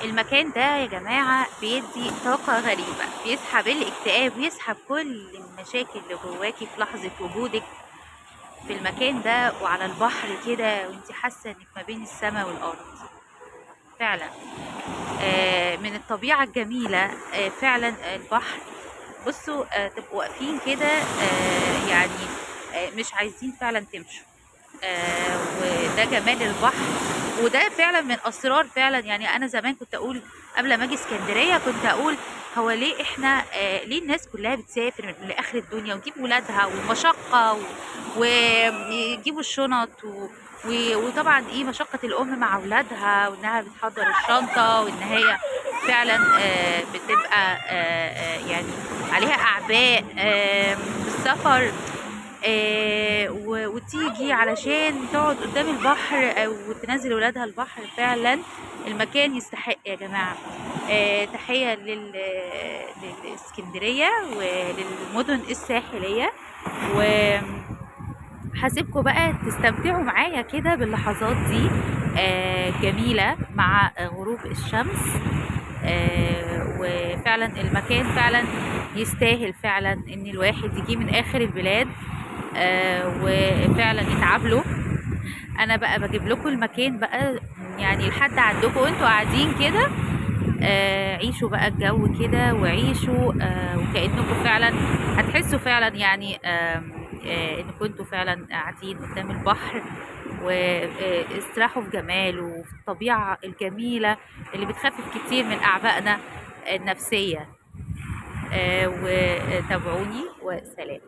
المكان ده يا جماعة بيدي طاقة غريبة، بيسحب الاكتئاب، بيسحب كل المشاكل اللي جواكي في لحظة وجودك في المكان ده وعلى البحر كده، وانت حاسة انك ما بين السماء والأرض. فعلا من الطبيعة الجميلة، فعلا البحر. بصوا، تبقوا واقفين كده، يعني مش عايزين فعلا تمشوا. وده جمال البحر، وده فعلا من اسرار فعلا. يعني انا زمان كنت اقول قبل ما اجي اسكندرية، كنت اقول هو ليه احنا، ليه الناس كلها بتسافر لاخر الدنيا وتجيب ولادها ومشقة ويجيبوا الشنط وطبعا ايه مشقة الام مع اولادها، وانها بتحضر الشنطة، وان هي فعلا بتبقى يعني عليها اعباء بالسفر، وتيجي علشان تقعد قدام البحر او تنزل ولادها البحر. فعلا المكان يستحق يا جماعة. تحية للإسكندرية وللمدن الساحلية، وهسيبكم بقى تستمتعوا معايا كده باللحظات دي، جميلة مع غروب الشمس. وفعلا المكان فعلا يستاهل فعلا ان الواحد يجي من اخر البلاد، وفعلا يتعب له. انا بقى بجيب لكم المكان بقى يعني لحد عندكم وانتوا قاعدين كده، عيشوا بقى الجو كده وعيشوا، وكأنكم فعلا هتحسوا فعلا ان كنتوا فعلا قاعدين قدام البحر، واستراحوا في جماله وفي الطبيعة الجميلة اللي بتخفف كتير من أعبائنا النفسية. وتابعوني وسلام.